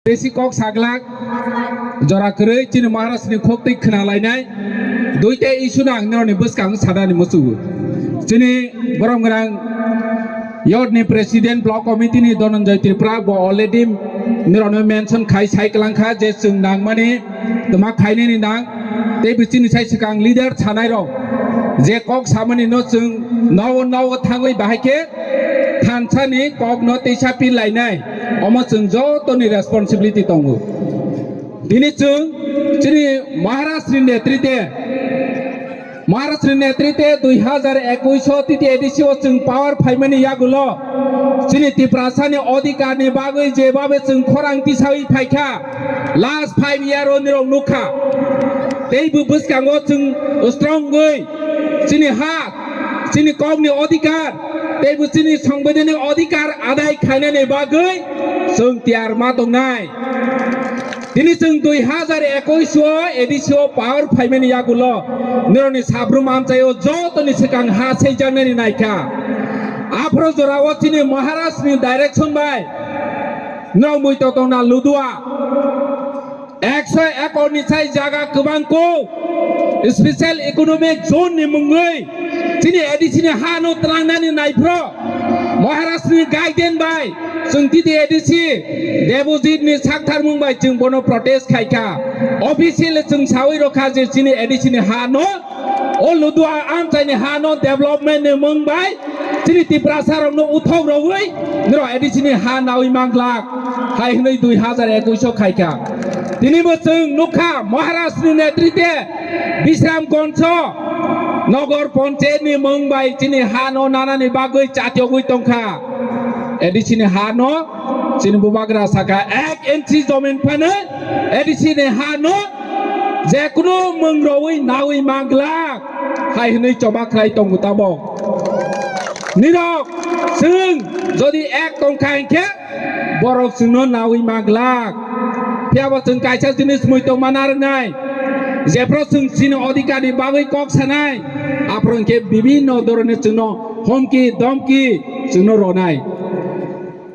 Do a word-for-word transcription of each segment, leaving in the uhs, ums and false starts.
Besi kok saglak, jora kwrwi chini Maharaj ni khok twi khna lainai, duita issue no ang nirokni bwskango sanani muchungo. Chini borom gwnang Youth ni President Block Committee ni Dhananjay Tripura bo already nirokno mention khai sai kwlangkha je chwng nangmani twma khainani nang, tei bo chini sai swkang leader sanai rok je kok samani no chwng nogo nogo thangwi bahai khe thansa ni kok no teisa pil lainai, omo chwng joto ni responsibility tongo. Tini chwng chini Maharaj ni netrite Maharaj ni netrite dui hazar ekush o titi A D C o chwng power phaimani yagulo chini Tiprasa ni odhikar ni bagwi jebabe chwng khorang tisawi phaikha, last five year o nirok nukha. Tei bo bwskango chwng strong wi chini ha, chini kok ni odhikar, tei bo chini songbidan ni odhikar adai khainani bagwi chwng tiyar ma tongnai. Tini chwng dui hazar ekush o A D C o power phaimani yagulo nirokni sabrum amchaio jotoni swkang ha seijaknani naikha. Aphro jorao chini Maharaj ni direction bai nirok muitok tongna ludua. Ekso ekor ni sai jaga kwbang ko special economic zone ni mungwi chini A D C ni ha no tlangnani naiphro Maharaj ni guidance bai chwng titi A D C Debojit ni saktharmung bai chwng bono protest khaikha. Officially chwng sawi rokha je chini A D C ni ha no o ludua amchaini ha no development ni mung bai chini Tiprasa rok no uthok rogwi nirok A D C ni ha nawi manglak hai hwnwi dui hazar ekush o khaikha. Tini bo chwng nukha Maharaj ni netrite Bisramganj o Nogor Panchayat ni mung bai chini ha no nanani bagwi chatiogwi tongkha. A D C ni ha no chini bubagra saka ek inchi jomin phano A D C ni ha no jekunu mung rogwi nawi manglak hai hwnwi choba khlai tongo tabok. Nirok chwng jodi ek tongkha hinkhe borok chwngno nawi manglak. Phiyabo chwng kaisa jinis muitok mana rwnai. Jephro chwng chini odhikar ni bagwi kok sanai, aphro hinkhe bibinno dhoroni chwngno homki domki chwngno ronai.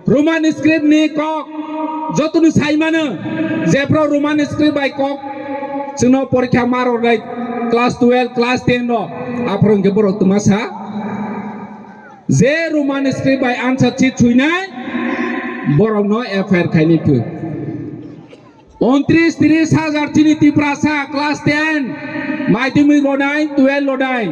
Roman script ni kok jotoni sai mano, jephro Roman script bai kok chwngno porikha ma rwnai class twelve, class ten no, aphro hinkhe borok twma sa je Roman script bai answer sheet suinai borokno F I R khainai phu. Untris tris hajar chini Tiprasa class ten madhyamik ronai, twelve ronai.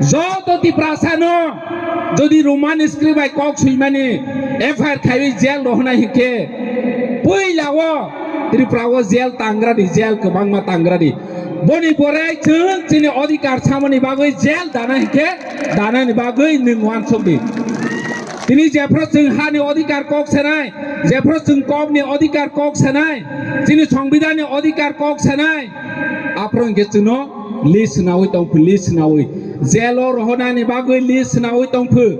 Joto Tiprasa no jodi Roman script bai kok suimani F I R khaiwi jail rohonai hinkhe puila o Tripura o jail tangra di, jail kwbangma tangra di. Boni pore chwng chini odhikar samani bagwi jail dana hinkhe danani bagwi nwng uansuk di. Tini jephro chwng hani odhikar kok sanai, jephro chwng kokni odhikar kok sanai, chini songbidanni odhikar kok sanai, aphro hinkhe chwngno list sinawi tongphu, list sinawi. Jail o rohonani bagwi list sinawi tongphu.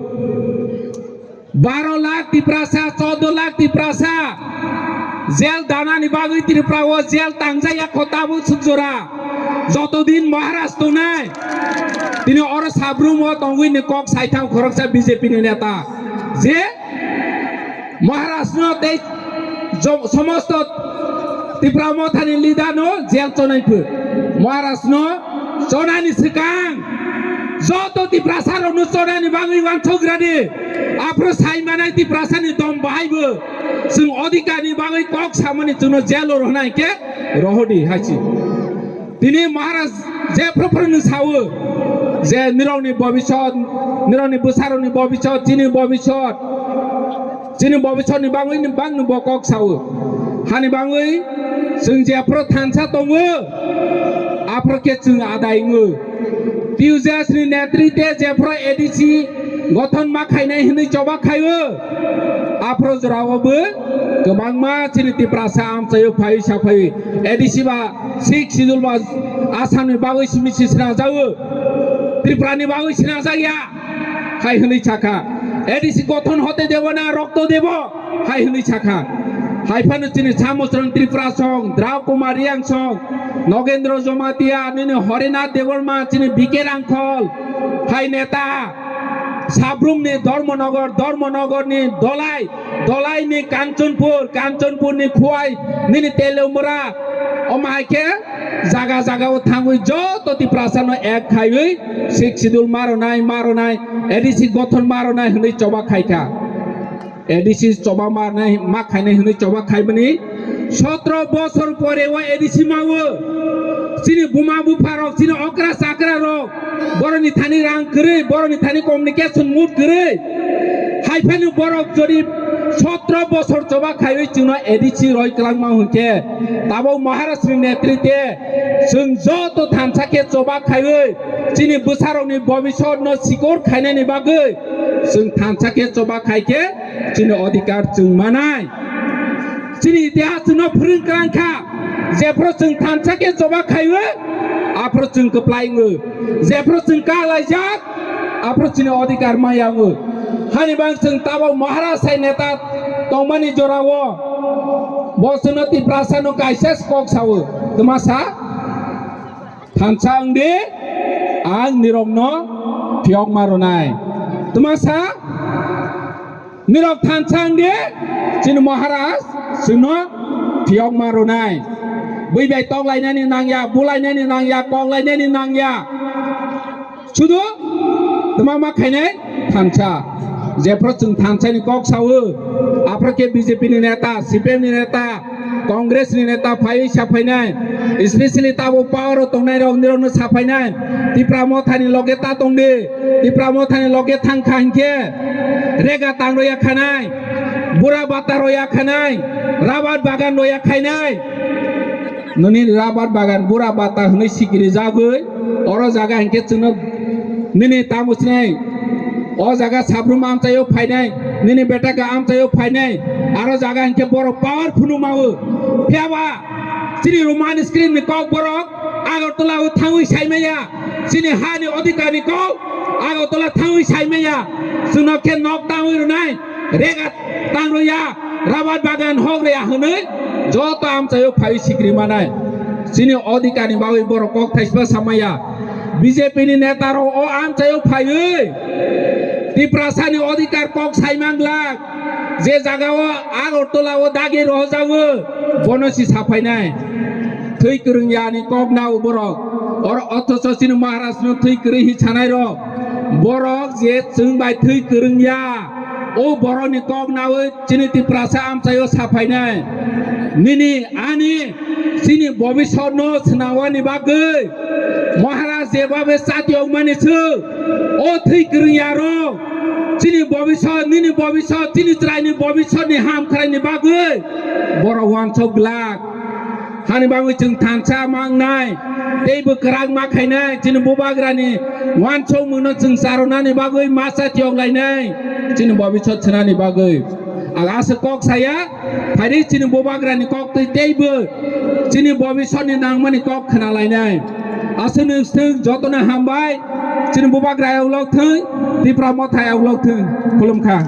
Baro lakh Tiprasa, chordo lakh Tiprasa jail danani bagwi Tripura o jail tangjak ya kho tabuk suk jora. Joto din Maharaj tongnai, tini oro sabrum o tongwi ni kok saithang khoroksa B J P ni neta je Maharaj no tei jo-, somosto Tipra Mothani leader no jail chonai phu. Maharaj no chonani swkang joto Tiprasa rok no chonani bagwi uansuk radi. Aphro sai manai Tiprasa ni dom bahai bo chwng odhikar ni bagwi kok samani chwngno jail o rohonai khe rohodi hai si. Tini Maharaj jephru phru no sawo je nirokni bobisot, nirokni bwsarokni bobisot, chini bobisot, chini bobisotni bagwi ni bangni bo kok sawo. Hani bagwi chwng jephru thansa tongo, aphru khe chwng adai wngo. T U J S ni netrite jephru A D C gothon ma khainai hwnwi choba khaio. Aphro jorao bo kwbangma chini Tiprasa amchaio phaiwi sa phaiwi A D C ba sixth schedule ba Assam ni bagwi simi si swnamjago, Tripura ni bagwi swnamjak ya hai hwnwi sakha. A D C gothon hote debo na rokto debo hai hwnwi sakha. Hai phano chini Samuchran Tripura song, Drau Kumar Reang song, Nogendra Jamatia, nini Harinath Debbarma, chini B K Rangkhol hai neta, Sabrumni Dharmanagar, Dharmanagarni Dhalai, Dhalaini Kanchanpur, Kanchanpurni Khowai, nini Teliamura, omo hai khe jaga jaga o thangwi joto Tiprasano ek khaiwi Sixth Schedule ma rwnai, ma rwnai, A D C gothon ma rwnai hwnwi choba khai kha. A D C choba ma rwnai, ma khainai hwnwi choba khaimani sotro bosor pore o A D C ma o. Chini buma bupha rok, chini okra chakra rok, boroni thani rang kwrwi, boroni thani communication mut kwrwi. Haiphano borok jodi sotro bosor choba khaiwi chwngno A D C roi kwlangma hwnkhe, tabok Maharaj ni netritwe chwng joto thansa khe choba khaiwi chini bwsarokni bobisotno sikor khainani bagwi chwng thansa khe choba khai khe chini odhikar chwng manai. Chini itihas chwngno phwrwng kwrang kha, jephru chwng thansa khe choba khaiwi, aphru chwng kwplai wngo, jephru chwng kalaijak, aphru chini odhikar maya wngo. Hani bang chwng tabok Maharaj hai neta tongmani jorao bo chwngno Tiprasano kaisa kok sao, twma sa? Thansa wng di, ang nirokno phiyokma rwnai. Twma sa? Nirok thansa wng di, chini Maharaj chwngno phiyokma rwnai. Bui bai tok lainani nangya, bu lainani nangya, kok lainani nangya. Sudu twma ma khainai thansa. Jephru chwng thansani kok sao, aphru khe B J P ni neta, C P M ni neta, Congress ni neta phaiwi saphainai, especially tabuk power o tongnai rok nirokno saphainai, Tipra Motha ni loge ta tongdi, Tipra Motha ni loge thangkha hinkhe rega tang roya khanai, bura bata roya khanai, rabar bagan roya khainai. Nini rabar bagan bura bata hwnwi sikiri jagwi oro jaga hinkhe chwngno nini tamo sinai. O jaga Sabrum amchaio phainai, nini beta khe amchaio phainai, aro jaga hinkhe borok power phunuk mawo. Phiyaba chini Roman script ni kok borok Agartala o thangwi saimaya, chini ha ni odhikar ni kok Agartala thangwi saimaya, chwngno khe nok tangwi rwnai, rega tang rwya, rabar bagan hok rwya hwnwi joto amchaio phaiwi sikri manai. Chini odhikar ni bagwi borok kok thaisba samaya. B J P ni neta rok o amchaio phaiwi Tiprasa ni odhikar kok saimang glak, je jaga o Agartala o dagi rohojago, bono si saphainai. Thwi kwrwng ya ni kok nao borok. Oro othocho chini Maharaj no thwi kwrwi hi sanai rok. Borok je chwng bai thwi kwrwng ya, o borok ni kok nawi chini Tiprasa amchaio saphainai. Nini ani chini bobisotno swnamwani bagwi Maharaj jebabe chati ongmani se o thwi kwrwng yarok. Chini bobisot, nini bobisot, chini chwraini bobisotni ham khwraini bagwi borok wansok glak. Hani bagwi chwng thansa mangnai, teibo kwrak ma khainai, chini bubagrani wansokmungno chwng charwnani bagwi masa tiyok lainai, chini bobisot swnani bagwi. Ang aswk kok saya, phaidi chini bubagrani kok twi teibo chini bobisotni nangmani kok khna lainai. Aswk nwng swng jotono hambai, chini bubagra ulo thwng, Tipra Motha ulo thwng, khulumkha.